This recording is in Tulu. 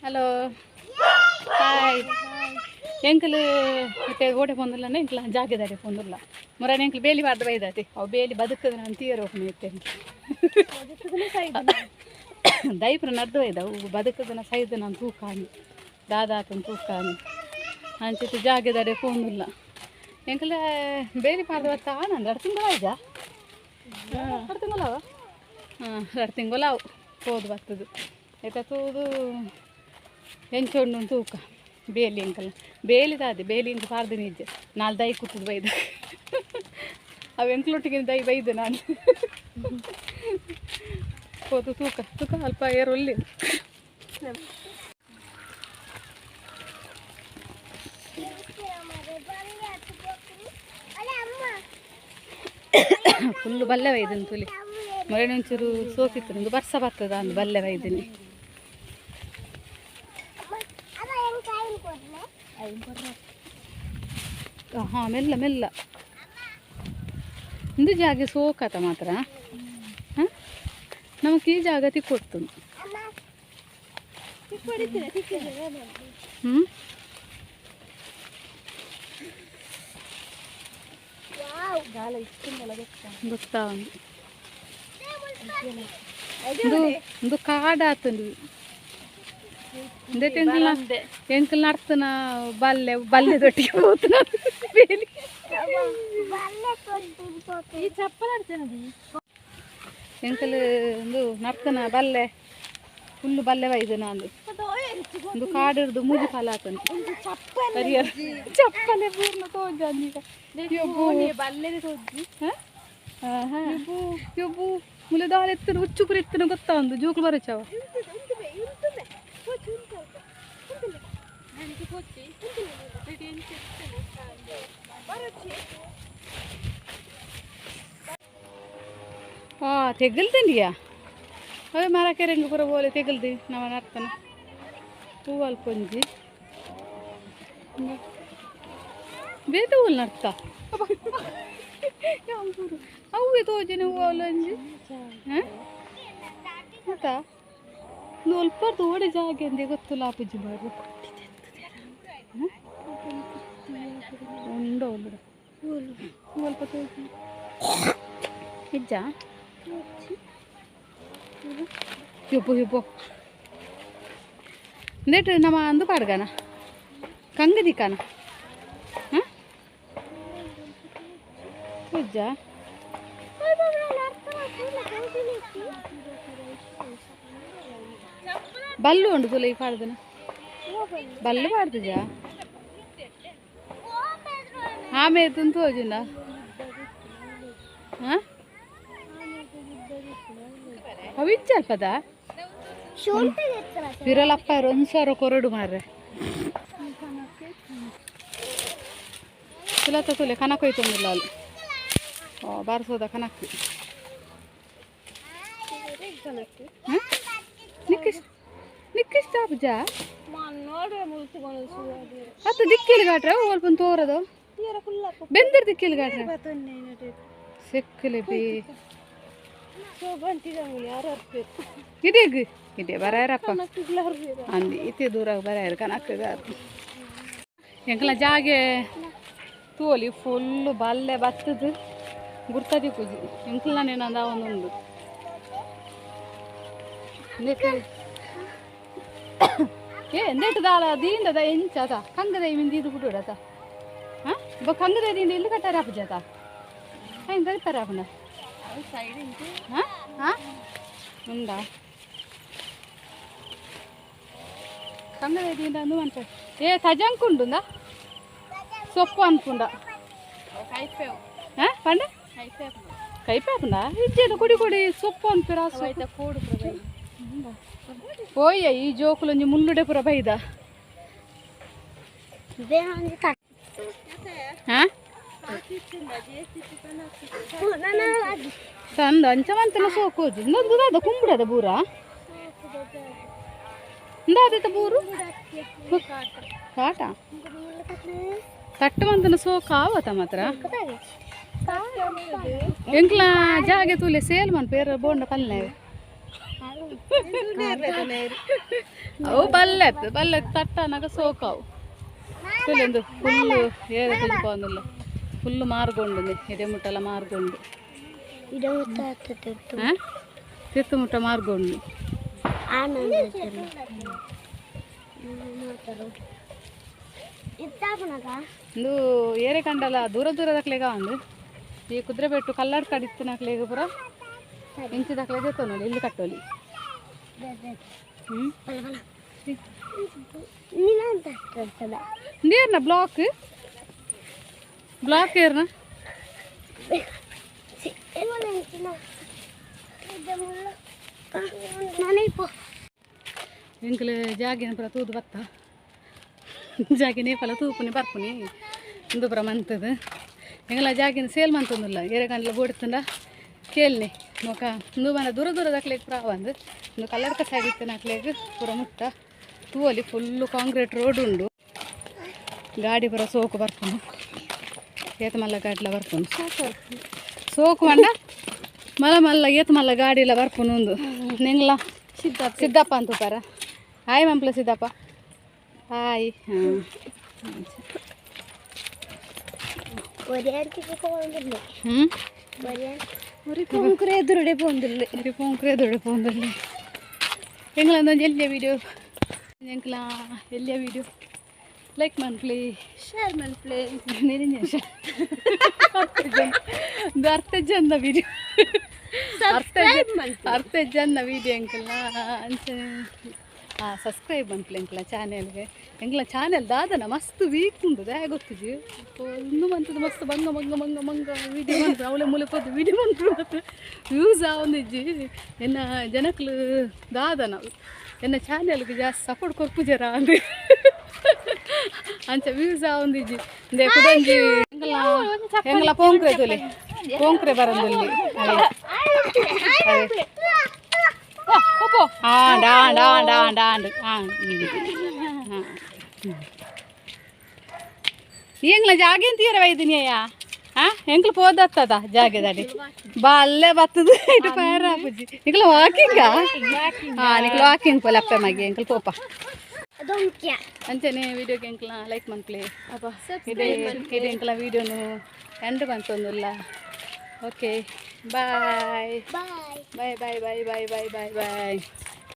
ಹಲೋ ಹಾಯ್ ಎಂಕಲ್ ಇತ್ತೆ ಓಡೆ ಪೊಂದುಲ್ಲ ಎಂಕ್ಲ ಜಾಗೆದಾರೆ ಪೊಂದುಲ್ಲ ಮುರಾನಿ ಎಂಕ್ಲು ಬೇಲಿ ಪಾಡ್ದು ಬೈದಾತಿ ಅವು ಬೇಲಿ ಬದುಕದ ನಾನು ತೀರ ಹೋಗ್ನಿ ಇತ್ತೆ ದೈಪ್ರ ನಡ್ದು ಬೈದ ಅವು ಬದುಕದನ ಸೈದ ನಾನು ತೂಕಾನಿ ದಾದಾತನ ತೂಕಾನಿ ಅಂಚಿತ್ತು ಜಾಗೆದಾರೆ ಪೊಂದುಲ್ಲ ಎಂಕಲ ಬೇಲಿ ಪಾಡ್ದು ಬತ್ತ ಆನಂದ ಎರಡು ತಿಂಗಳು ಆಯ್ತಾ ಎರಡು ತಿಂಗಳವ ಹಾಂ ಎರಡು ತಿಂಗಳು ಅವು ಪೋದು ಬರ್ತದೆ ಆಯ್ತಾ ತೂದು ಎಂಚೊಂಡು ತೂಕ ಬೇಲಿ ಎಂಕಲ್ ಬೇಲಿ ದಾದೆ ಬೇಲಿ ಇಂಕ ಪಾರ್ದು ನಿಜ ನಾಲ್ ದೈ ಕುತ್ತದ ಬೈದ ಅವು ಎಂಕ್ಲೊಟ್ಟಿಗೆ ದೈ ಬೈದೆ ನಾನು ಪೋದು ತೂಕ ತೂಕ ಅಲ್ಪ ಏರೊಲ್ಲಿ ಫುಲ್ಲು ಬಲ್ಲೆ ಬೈದನ್ ತುಲಿ ಮೊರನೆ ಒಂಚೂರು ಸೋಕಿತ್ತು ನಿಂದು ಬರ್ಸ ಬರ್ತದ ಅಂದು ಬಲ್ಲೆ ಬೈದಿನಿ. ಹಾಂ ಮೆಲ್ಲ ಮೆಲ್ಲ ಇಂದು ಜಾಗೆ ಸೋಕತ ಮಾತ್ರ. ಹಾಂ ನಮಕ್ ಈ ಜಾಗ ತಿಕ್ಕೊಡ್ತು. ಹ್ಞೂ ಗೊತ್ತಾ ಒಂದು ಒಂದು ಕಾಡಾತುಂಡು ಇಂದೆಟ್ ಎಂಕಲ್ನ ಎಂಕಲ್ ನರ್ತನ ಬಲ್ಲೆ ಬಲ್ಲೆ ದೊಟ್ಟಿಗೆ ಹೋತನ ಬೇಲಿ. ಈ ಚಪ್ಪಲ್ ಆಡ್ತೇನೆ. ಎಂಕಲ್ ಒಂದು ನರ್ತನ ಬಲ್ಲೆ ಫುಲ್ಲು ಬಲ್ಲೆ ಬೈದು ನಾನು ಒಂದು ಕಾಡಿರ್ದು ಮೂಜಿ ಫಲ ಆತನು ಹರಿಯರ್ ಚಪ್ಪಲೆ ಪೂರ್ಣ ತೋಜಾಂದಿಗ. ಬಲ್ಲೆದೆ ತೋಜಿ. ಯಬ್ಬು ಯಬ್ಬು ಮುಲೆ ದಾಲ ಎತ್ತನ ಉಚ್ಚು ಪುರ ಎತ್ತನ ಗೊತ್ತಾ ಒಂದು ಜೋಕುಲು ಬರಚವ. ಆ ತೆಗಲ್ದಿಂಡಿಯಾ ಅವೇ ಮರ ಕೆರೆಂಗು ಪೂರ ಬೋಲೆ ತೆಗಲ್ದಿ ನಮ್ಮ ನರ್ತನ ಹೂವಲ್ ಪೊಂಜಿ ಬೇತೆ ಹೂವು ನರ್ತ ಅವುವೆ ತೋಜಿನ ಹೂವಲ್ಲ ಒಂಜಿ ಹಾಂ ಆತಾ ಅಲ್ಪ ಓಡೆ ಜಾಗೆ ಅಂದೆ ಗೊತ್ತಲ್ಲ ಆಪುಜಿ ಬಾರು ಉಂಡು ಉಂಡು ಅಲ್ಪ ತೋಜಿ ಇಜ್ಜಾ ಯಬ್ಬೋ ಯಬ್ಬೋ ಇಂದೇಟ್ ನಮ್ಮ ಅಂದು ಪಾಡ್ಗಾನ ಕಂಗದಿಕಾನ ಹಾಂ ಪೂಜಾ ಬಲ್ಲು ಉಂಡು ತುಲೆ ಈ ಪಾಡ್ದನ ಬಲ್ಲು ಪಾಡ್ದುಜಾ ಆಮೆ ತುಂತು ಹೋಜುಂಡ ಹಾಂ ಅವು ಇಜ್ಜಲ್ಪದ ವಿರಲಪ್ಪ ಒಂದು ಸಾವಿರ ಕೊರಡು ಮಾರ್ರೆ ತುಲತ ತುಲೆ ಕನಕ ಹೋಯ್ತೊಂದಿಲ್ಲ ಅಲ್ಲಿ ಓ ಬಾರಿಸೋದ ಕನಕ್ ನಿಕ್ಕಿಷ್ಟ ನಿಕ್ಕಿಷ್ಟ ಆಪುಜಾ ಅತ್ತ ದಿಕ್ಕಿಲ್ ಗಾಟ್ರೆ ಅಲ್ಪ ತೋರದು ಬೆಂದರ್ ದಿಕ್ಕಿಲ್ ಗಾಟ್ರೆ ಸಿಕ್ಕಲಿ ಬಿ ಇದೇಗ್ ಇದೆ ಬರಾಯರಪ್ಪ ಅಂದಿ ಇತ್ತೆ ದೂರ ಬರಾಯರು ಕನಕ್ಗಾರು ಎಂಕಲ ಜಾಗೆ ತೋಲಿ ಫುಲ್ಲು ಬಲ್ಲೆ ಬತ್ತದು ಗುರ್ತದಿ ಪೂಜಿ ಎಂಕಲ್ನ ಏನಂದ ಒಂದೊಂದು ಏ ಎಂದೆಟ್ಟು ದಾಳ ದೀಂದದ ಎಂಚ ಅತ ಕಂಗದ ಮಿಂದ ಇದು ಬಿಡುಡತ ಹಾಂ ಬ ಕಂಗದ ದಿಂದ ಇಲ್ಲಿ ಕಟ್ಟಾರ ಆಪುಜಾತ ಹೆಂಗೆ ಕರಿತಾರೆ ಆಪುಂಡ ಹಾಂ ಹಾಂ ಉಂಡಾ ಕಂಗದ ದಿಂದ ಅಂದು ಮಂತ ಏ ತಜಂಕುಂಡುಂದ ಸೊಪ್ಪು ಅನ್ಪುಂಡ ಹಾಂ ಪಂಡ ಕೈಪೆ ಇಜ್ಜೇನು ಕೊಡಿ ಕೊಡಿ ಸೊಪ್ಪು ಅನ್ಪಿರ ಪೋಯ್ಯ ಈ ಜೋಕುಲೊಂಜಿ ಮುಳ್ಳುಡೆ ಪೂರ ಬೈದ ಹಾಂ ತಂದು ಅಂಚ ಮಂತನ ಸೋಕೋಜಿ ಇನ್ನೊಂದು ದಾದ ಕುಂಬುಡದ ಬೂರ ಇಂದಾದಿತ್ತ ಬೂರು ಕಾಟ ತಟ್ಟು ಮಂತನ ಸೋಕ ಆವತ ಮಾತ್ರ ಎಂಕ್ಲ ಜಾಗೆ ತೂಲೆ ಸೇಲ್ ಮನ್ ಪೇರ ಬೋಂಡ ಪಲ್ಲೆ ಅವು ಬಲ್ಲೆತ್ತು ಬಲ್ಲೆತ್ತು ತಟ್ಟನಾಗ ಸೋಕಾವು. ತುಲೆಂದು ಫುಲ್ಲು ಏರೆ ತುಜುಪೊಂದುಲ್ಲ ಫುಲ್ಲು ಮಾರ್ಗೊಂಡು ಎಡೆ ಮುಟ್ಟಲ ಮಾರ್ಗೊಂಡು ತಿತ್ತು ಮುಟ್ಟ ಮಾರ್ಗೊಂಡು. ಇಂದು ಏರೆ ಕಂಡಲ ದೂರ ದೂರದಕ್ಲೆಗ ಒಂದು ಈ ಕುದುರೆ ಬೆಟ್ಟು ಕಲ್ಲಡ್ ಕಡಿತ್ತಿನಕ್ಲೆಗ ಪೂರ ಇಂಚಿದಕ್ಲೆಗೆ ತೊನೊಲಿ ಇಲ್ಲಿ ಕಟ್ಟೋಲಿ. ನೀರ್ನ ಬ್ಲಾಕ್ ಬ್ಲಾಕ್ ಏರ್ನ ಎಂಕುಲು ಜಾಗಿನ ಪೂರ ತೂದು ಬತ್ತ ಜಾಗಿನೇ ಫಲ ತೂಪುನಿ ಬರ್ಪುನಿ ಇಂದು ಪೂರ ಮಂತದ ಎಂಗಲ ಜಾಗಿನ ಸೇಲ್ ಮಂತೊಂದುಲ್ಲ ಏರೆ ಗಂಟ್ಲ ಬೋಡಿತ್ತಂಡ ಕೇಳ್ನಿ ಮೊಕ ಇಂದು ಮನ ದೂರ ದೂರದಕ್ಲೆಗ್ ಪೂರ ಬಂದು ಇಂದು ಕಲ್ಲಡ್ಕ ಸೈಡ್ ಇತ್ತಿನಕ್ಲೆಗ್ ಪೂರ ಮುಟ್ಟ ತೂವಲಿ ಫುಲ್ಲು ಕಾಂಕ್ರೀಟ್ ರೋಡ್ ಉಂಡು. ಗಾಡಿ ಪೂರ ಸೋಕು ಬರ್ಪುಂಡು ಏತ ಮಲ್ಲ ಗಾಡಿಲ ಬರ್ಪುಂಡು ಸೋಕು ಮಂಡ ಮಲ್ಲ ಮಲ್ಲ ಏತ ಮಲ್ಲ ಗಾಡಿಲ ಬರ್ಪುಂಡು ಉಂದು ನಿಂಗ್ಲ ಸಿದ್ದಪ್ಪ ಅಂತ ಪರ. ಹಾಯ್ ಮಂಪ್ಲ ಸಿದ್ದಪ್ಪ ಹಾಯ್. ಹಾಂ ಹ್ಞೂ ಪೋಂಕ್ರೆ ಪೋಂದುಲ್ಲೆ ಎಂಗ್ಲ ಎಲ್ಲಿಯ ವಿಡಿಯೋ ಎಂಕ್ಲ ಎಲ್ಲಿಯ ವಿಡಿಯೋ ಲೈಕ್ ಮನ್ಪ್ಲಿ ಶೇರ್ ಮನ್ಪ್ಲೆ ಅರ್ಥ ಜನ ವಿಡಿಯೋ ಅರ್ಥ ಜನ ವಿಡಿಯೋ ಎಂಕಲ್ನ ಅಂಚನೆ ಸಬ್ಸ್ಕ್ರೈಬ್ ಮನ್ಪ್ಲೆ ಎಂಕ್ಲ ಚಾನೆಲ್ಗೆ. ಎಂಕ್ಲ ಚಾನೆಲ್ ದಾದನ ಮಸ್ತ್ ವೀಕ್ ಉಂಡು ದಾಯ ಗೊತ್ತಿಜಿ ಇಂದು ಮಂತದ ಮಸ್ತ್ ಬಂಗ ಬಂಗ ಬಂಗ ಬಂಗ ವಿಡಿಯೋ ಮಂತ್ರ ಅವಳೆ ಮೂಲೆ ಪೋದು ವಿಡಿಯೋ ಮಂತ್ರ ವ್ಯೂಸ್ ಆವೊಂದಿಜ್ಜಿ. ಎನ್ನ ಜನಕ್ಲು ದಾದನ ಎನ್ನ ಚಾನೆಲ್ಗೆ ಜಾಸ್ತಿ ಸಪೋರ್ಟ್ ಕೊರ್ಪುಜರ ಅಂದು ಅಂಚ ವ್ಯೂಸ್ ಆವೊಂದಿಜ್ಜಿ. ಇಂದೆ ಕುಡೊಂಜಿ ಎಂಕಲ ಎಂಕಲ ಪೋಂಕ್ರೆ ತುಲೆ ಪೋಂಕ್ರೆ ಬರಂದುಲ್ಲಿ ಅವೆ ಆಂಡ್ ಆಂಡ್ ಆಂಡ್ ಆಂಡ್ ಆಂಡ್ ಆಂಡ್ ಎಂಗ್ಲ ಜಾಗೆನ್ ತೀರ ವೈದಿನಿಯ ಹಾಂ ಎಂಕ್ಲ ಪೋದತ್ತದ ಜಾಗೆದಡಿ ಬಲ್ಲೆ ಬತ್ತದ ಇಟ್ಟು ಪೇರ ಪುಜ್ಜಿ ನಿಕ್ಲ ವಾಕಿಂಗಾ. ಹಾಂ ನಿಕ್ಲ ವಾಕಿಂಗ್ ಪೋಲೆ ಅಪ್ಪೆ ಮಗಿ ಎಂಕ್ಲ ಪೋಪ ಅಂಚನೆ ವಿಡಿಯೋಗೆ ಎಂಕ್ಲ ಲೈಕ್ ಮನ್ಪ್ಲೆ ಇದೆ ಇದೆ ಎಂಕ್ಲ ವಿಡಿಯೋನು and ಬಂತೊಂದುಲ್ಲ. Okay bye bye bye bye bye bye bye bye bye.